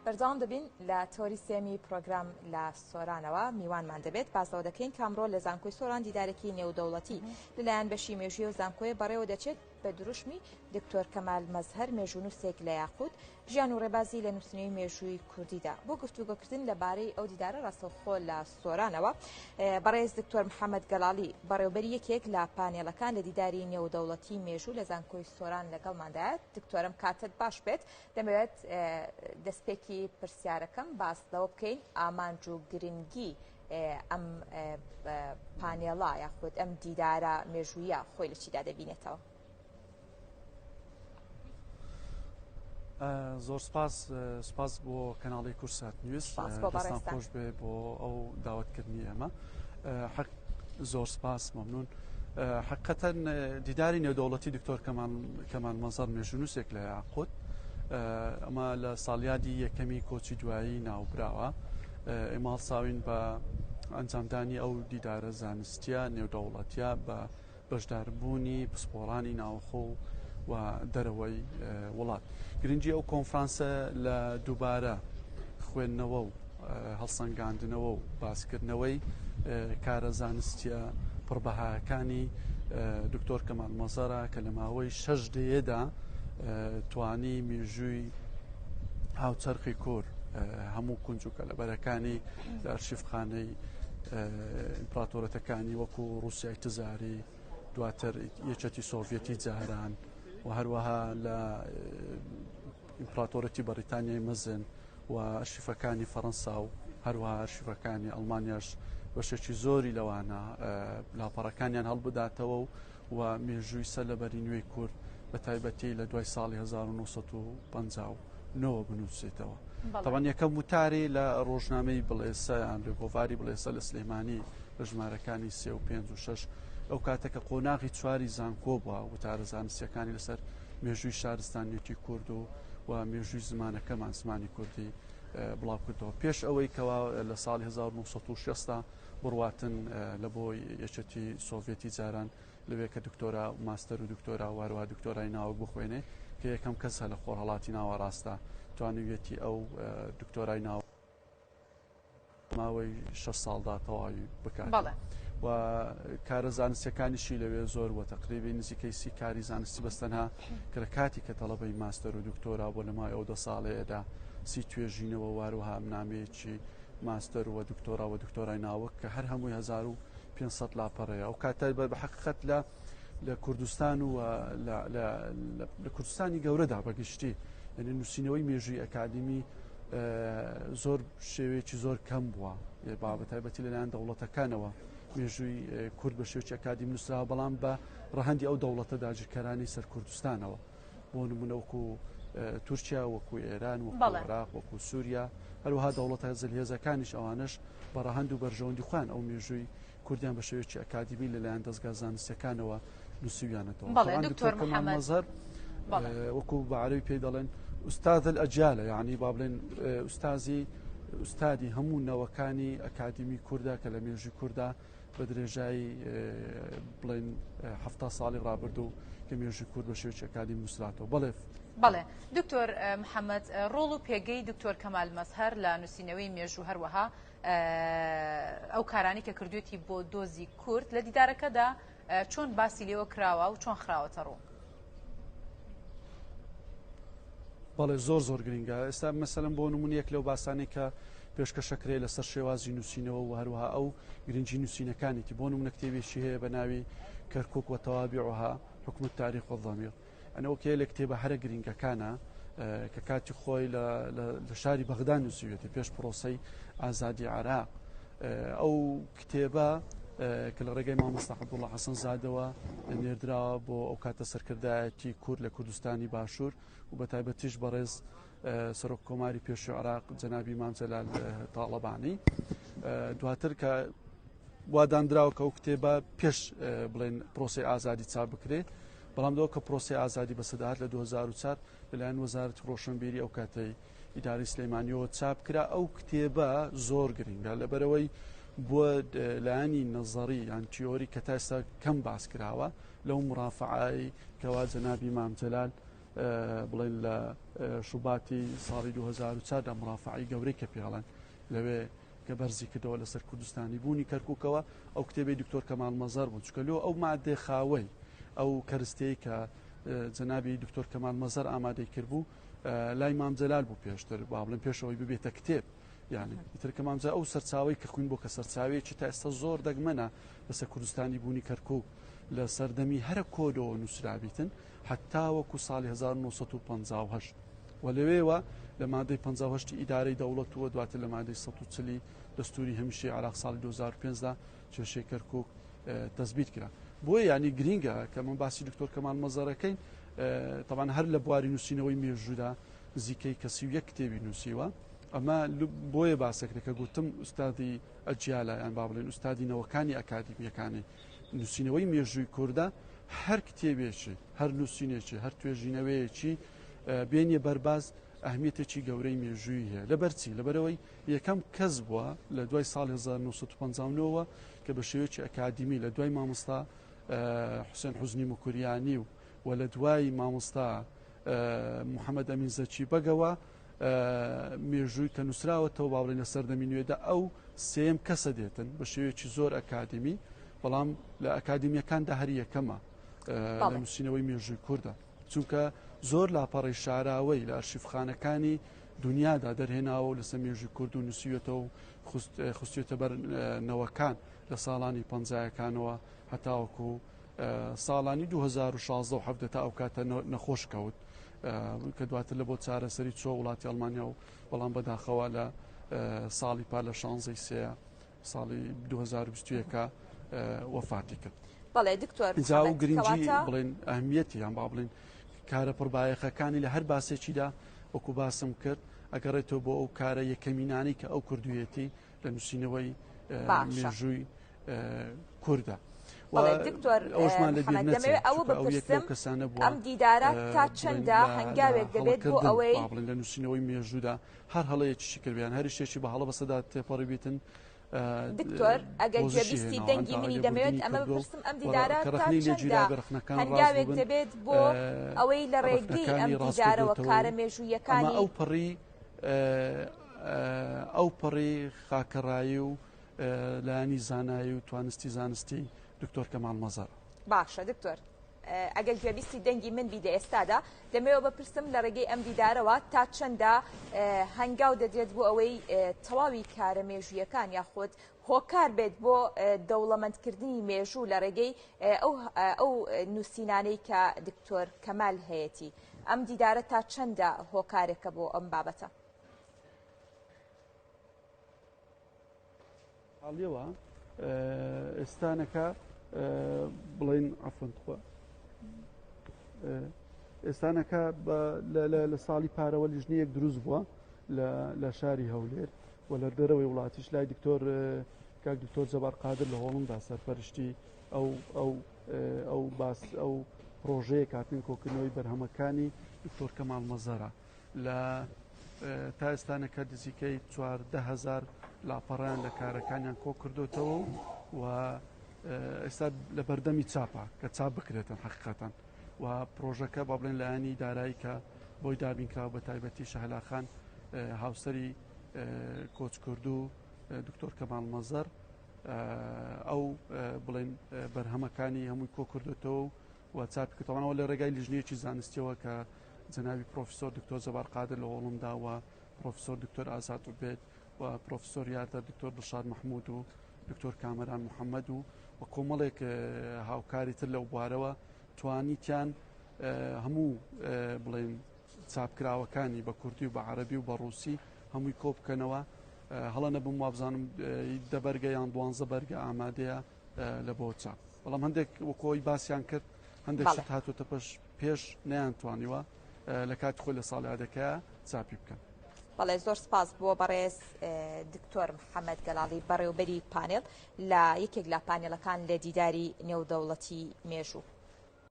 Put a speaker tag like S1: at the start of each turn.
S1: بەردەوام دەبین لە تۆری سێمی پرۆگرام لە سۆرانەوە میوانمان دەبێت باس لەوە دەکەین کە ئەمڕۆ لە زانکۆی سۆران دیدارێکی نێودەوڵەتی لەلایەن بەشی مێژووی و زانکۆیە بەڕێوە دەچێت بە دروشمی دکتۆر کەمال مەزهەر مێژوونووسێک لە یاقوت ژیان و ڕێبازی لە نووسینەوەی مێژووی کوردیدا بۆ گفتوگۆکردن لەبارەی ئەو دیدارە ڕاستەوخۆ لە سۆرانەوە بەڕێز دکتۆر محەممەد گەلاڵی بەڕێوبەری یەکێک لە پانێڵەکان لە دیداری نێودەوڵەتی مێژوو لە زانکۆی سۆران لەگەڵماندایە دکتۆرم کاتت باش بێت دەمەوێت دەستپێکی پرسیارەکەم باس لەوە بکەین ئامانج و گرنگی ئەم پانێڵە یاخود ئەم دیدارە مێژوویە خۆی لە چیدا دەبینێتەوە؟
S2: زۆر سپاس سپاس بۆ کەناڵی کورسات نیوز دەستان خۆش بێ بۆ ئەو داوەتکردنی ئێمە حەق زۆر سپاس مەمنون حقەتەن دیداری نێودەوڵەتی دکتۆر کەمال کەمال مەزەر مێژوونووسێک لە یاقوت ئەمە لە ساڵیادی یەکەمی کۆچی دوایی ناوبراوە ئێمە هەڵساوین بە ئەنجامدانی ئەو دیدارە زانستیە نێودەوڵەتیە بە بەشداربوونی پسپۆڕانی ناوخۆ و دەرەوەی وڵات. گرنگی ئەو کۆنفرانسە لە دووبارە خوێندنەوە و هەڵسەنگاندنەوە و باسکردنەوەی کارە زانستیە پڕبەهاکانی دکتۆر کەمال مەزەرە کە لە ماوەی شەش دەیەدا توانی مێژووی هاوچەرخی کور هەموو کونج و کەلەبەرەکانی لە ئەرشیفخانەی ئیمپراتۆرەتەکانی وەکو ڕووسیای تزاری دواتر یەکێتی سۆڤەتی جاران و هەروەها لە ئیمپراتۆرەتی بەریتانیای مەزن و ئەرشیفەکانی فەرەنسا و هەروەها ئەرشیفەکانی ئەڵمانیاش بەشێکی زۆری لەوانە لاپەڕەکانیان هەڵبداتەوە و و مێژووی سەرلەبەری نوێی کورد بە تایبەتی لە دوای ساڵی 1959 بنووسێتەوە. تەبعەن یەکەم وتاری لە ڕۆژنامەی بڵێسە یان لە گۆڤاری بڵێسە لە سلێمانی لە ژمارەکانی سێ و پێنج و شەش ئەو کاتە کە قۆناغی چواری زانکۆ بووە وتارە زانستیەکانی لەسەر مێژووی شارستانیەتی کورد و و مێژووی زمانەکەمان زمانی کوردی بڵاو کردەوە پێش ئەوەی کەوا لە ساڵی 1960 بڕواتن لە بۆ یەکێتی سۆڤێتی جاران لەوێ کە دکتۆرا ماستەر و دکتۆرا واروها دکتۆرای ناوەک بخوێنێ کە یەکەم کەسە لە خۆرهەڵاتی ناوەڕاستە توانیویەتی ئەو دکتۆرای ناو ماوەی شەش ساڵدا تەواوی بکات و کارە زانستیەکانیشی لەوێ زۆر وە تەقریبی نزیکەی سی کاری زانستی بەس تەنها کە لە کاتی کە تەڵەبەی ماستەر و دکتۆرا بۆ لە ماوەی ئەو دە ساڵەیەدا سی توێژینەوە واروها نامەیەکی ماستەر و دکتۆرا و دکتۆرای ناوک کە هەر هەمووی 1500 لاپەڕەیە ئەو کاتە بە حقیقەت لە لە کوردستان و لە کوردستانی گەورەدا بەگشتی یعنی نووسینەوەی مێژووی ئەکادیمی زۆر شێوەیەکی زۆر کەم بووە با بە تایبەتی لەلایەن دەوڵەتەکانەوە مێژووی کورد بە شێوەیەکی ئەکادیمی نووسراوە بەڵام بە ڕەهەندی ئەو دەوڵەتە داگیرکەرانی سەر کوردستانەوە بۆ نمونە وەکو تورکیا وەکو ئێران وەکو عێراق وەکو سووریا هەروەها دەوڵەتە زلهێزەکانیش ئەوانش بە ڕەهەند و بەرژەوەندی خۆیان ئەو مێژووی کوردیان بە شێوەیەکی ئەکادیمی لەلایەن دەزگا زانستیەکانەوە نووسیویانەتەوە.
S3: بەڵێ دکتۆر محەممەد
S2: مەزهەر وەکو بە عەرەبی پێی دەڵێن ئوستاذ الأجیالە یعنی با بڵێن ئوستازی ئوستادی هەموو نەوەکانی ئەکادیمی کوردە کە لە مێژووی کووردا بە درێژایی بڵێن ه ساڵی ڕابردوو کە مێژووی کورد بە شێوەیەکی ئەکادیمی نووسراتەوە بەڵێ
S3: بەڵێ دکتۆر محەممەد ڕۆڵ و پێگەی دکتۆر کەمال مەزهەر لە نووسینەوەی مێژوو هەروەها ئەو کارانەی کە کردوێتی بۆ دۆزی کورد لە دیدارەکەدا چۆن باسی لێوە کراوە و چۆن خراوەتە ڕوو؟
S2: بەڵێ زۆر زۆر گرنگە ئێستا مەسەلەن بۆ نمونە یەک لەو باسانەی کە پێشکەشەکرێ لەسەر شێوازی نووسینەوە و هەروەها ئەو گرنگی نووسینەکانێتی بۆ نمونە کتێبێکی هەیە بە ناوی کەرکک و تەوابعها حکم التاریخ والضمیر ئەنە وەک یەک لە کتێبە هەرە گرنگەکانە کە کاتی خۆی لە شاری بەغدا نووسیوێتی پێش پرۆسەی ئازادی عراق ئەو کتێبە کە لە ڕێگەی مامۆستا عەبدوڵڵا حەسەن زادەوە نێردراوە بۆ ئەو کاتە سەرکردایەتی کورد لە کوردستانی باشوور و بە تایبەتیش بەڕێز سەرۆک کۆماری پێشوی عراق جەنابی مام جەلال تاڵەبانی دواتر کە وا دانراوە کە ئەو کتێبە پێش بڵێن پرۆسی ئازادی چاپ بکرێت بەڵام دەوە کە پرۆسی ئازادی بەسەدات لە 2004 لەلایەن وەزارەتی ڕۆشنبیری ئەو کاتەی ئیداری سلەیمانیەوە چاپ کرا ئەو کتێبە زۆر گرنگە لەبەرەوەی بۆ لایەنی نەزەری یان تیۆری کە تا ئێستا کەم باس کراوە لەو مرافعای کەوا جەنابی مام جەلال. بڵێن لە شوباتی ساڵی 2004 دا مرافعی گەورەی کە پێڵەن لەوێ کە بەرزی کردەوە لەسەر کوردستانی بوونی کەرکووکەوە ئەو کتێبەی دکتۆر کەمال مەزەر بوو چکە لۆ ئەو مادەی خاوەی ئەو کەرستەی کە جەنابی دکتۆر کەمال مەزەر ئامادەی کردبوو لای مام جەلال بوو پێشتر با بڵێن پێشەوەی ببێتە کتێب یعنی ئیتر کە مامجا ئەو سەرچاوی کە خوین بۆ کە سەرچاوەیەکی تا ئێستا زۆر دەگمەنە لەسەر کوردستانی بوونی کەرکک لە سەردەمی هەرە کۆدەوە نووسرابیتن حتا وەکو ساڵی 1958 و لەوێوە لە مادەی 58 ئیدارەی دەوڵەت و دواتر لە مادەی 140 دەستوری هەمیشەی عراق ساڵی 2005 دا کێشەی کەرکک تەزبیت کرا بۆیە ینی گرینگە کە من باسی دکتۆر کەمال مەزەرەکەین تەبان هەر لە بواری نووسینەوەی مێژوودا نزیکەی کەسی و یەک کتێبی نووسیوە ئەمە بۆیە باسەکرێت کە گوتم ئوستادی ئەجیالە یان با بڵێن ئوستادی نەوەکانی ئەکادیمیەکانی نووسینەوەی مێژووی کووردە هەر کتێبێکی هەر نووسینێکی هەر توێژینەوەیەکی بێنیە بەرباز ئەهمیەتێکی گەورەی مێژووی هەیە لەبەرچی لەبەرەوەی یەکەم کەس بووە لە دوای ساڵی 1959 وە کە بە شێوەیەکی ئەکادیمی لە دوای مامۆستا حوسێن حوزنی موکریانی و و لە دوای مامۆستا محەممەد ئەمین زەکی بەگەوە مێژووی کە نووسراوەتەوە با بڵێن لە سەردەمی نوێدا ئەو سێم کەسە دێتن بە شێوەیەکی زۆر ئەکادیمی بەڵام لە ئەکادیمیەکاندا هەر یەکەمە لە نووسینەوەی مێژووی کوردە چونکە زۆر لاپەڕەی شاراوەی لە ئەرشیفخانەکانی دنیادا دەرهێناوە و لەسەر مێژووی کورد و نووسیوێتەوە و خستوێتە بەر نەوەکان لە ساڵانی پەنجایەکانەوە هەتاوەکو ساڵانی 2016 و 17 تا ئەو کاتە نەخۆش کەوت کە دواتر لە بۆ چارەسەری چۆ وڵاتی ئەڵمانیا و بەڵام بەداخەوە لە ساڵی پار لە شانزەی سێ ساڵی 2021 وەفاتی کرد.
S1: بەڵێ دکتۆر
S2: جا و گرنگی بڵێن ئەهمیەتی یان با بڵێن کارە پڕبایەخەکانی لە هەر باسێکیدا وەکو باسم کرد ئەگەڕێتەوە بۆ ئەو کارە یەکەمینانەی کە ئەو کردوویەتی لە نووسینەوەی مێژووی کوردە.
S1: دکتۆر
S2: ئەوشمان لە بیر
S1: نەچێت ئەوە بپرسم
S2: کەسانە بوو
S1: ئەم دیدارە تا چەندە هەنگاوێک دەبێت بۆ ئەوەی
S2: بڵێن لە نووسینەوەی مێژوودا هەر هەڵەیەکیشی کردبێ یان هەر شتێکی بە هەڵە بەسەدا تێپەڕی بیتن
S1: دکتۆر ئەگەر گوێبیستی دەنگی منی دەمەوێت ئەمە بپرسم ئەم دیدارە تا چەندە هەنگاوێک دەبێت بۆ ئەوەی لە ڕێگەی ئەم دیدارەوە کارە مێژوویەکانی
S2: ئەو پەڕی ئەو پەڕی خاکەڕایی و لایەنی زانایی و توانستی زانستی دکتۆر کەمال مەزەر.
S1: باشە دکتۆر ئەگەر گوێبیستی دەنگی من بی لە ئێستادا دەمەوێت بپرسم لە ڕێگەی ئەم دیدارەوە تا چەندە هەنگاو دەدرێت بۆ ئەوەی تەواوی کارە مێژوویەکان یاخود هۆکار بێت بۆ دەوڵەمەندکردنی مێژوو لە ڕێگەی ئەو ئەو نووسینانەی کە دکتۆر کەمال هەیەتی ئەم دیدارە تا چەندە هۆکارێکە بۆ ئەم بابەتە؟
S2: حاڵیەوە ئێستانەکە بڵین عفۆن تخوا ئێستانەکە لە ساڵی پارەوە لیژنەیەک دروست بووە لە شاری هەولێر و لە دەرەوەی وڵاتیش لای دکتۆر کاک دکتۆر جەبار قادر لە هۆڵندا سەرپەرشتی ئەو ئەو ئەو باس ئەو پرۆژەیە کاتن کۆکردنەوەی بەرهەمەکانی دکتۆر کەمال مەزەرە لە تا ئێستانەکە نزیکەی 14هزار لاپەڕیان لە کارەکانیان کۆ کردوتەوە و ئێستا لە بەردەمی چاپە کە چاپ بکرێتن حقیقەتەن و پرۆژەکە با بڵێن لایەنی دارایی کە بۆی دابینکراوە بە تایبەتی شەهلاخان هاوسەری کۆچکردو دکتۆر کەمال مەزەر ئەو بڵێن بەرهەمەکانی هەمووی کۆ کردوتەوە و چاپی کردەوە لە ڕێگای لیژنەیەکی زانستیەوە کە جەنابی پرۆفیسۆر دکتۆر جەبار قادر لە هۆڵمدا و پرۆفیسۆر دکتۆر ئازاد عوبێد و پرۆفیسۆر یاردەر دکتۆر دڵشاد محمود و دکتۆر کامەران محەممەد و و کۆمەڵێک هاوکاری تر لەو بوارەوە توانیتیان هەموو بڵێن چاپکراوەکانی بە کوردی و بە عەربی و بە ڕووسی هەمووی کۆ بکەنەوە هەڵە نەبم وابزانم دە بەرگە یان دوانزە بەرگە ئامادەیە لە بۆ چاپ بەڵام هەندێک وەکۆی باسییان کرد هەندێک شت هاتوتە پێش پێش نەیان توانیوە لە کاتی خۆی لە ساڵیادەکە چاپی بکەن.
S1: بەڵێ زۆر سپاس بۆ بەڕێز دکتۆر محەممەد گەلاڵی بەڕێوبەری پانێڵ لە یەکێک لە پانێڵەکان لە دیداری نێودەوڵەتی مێژوو.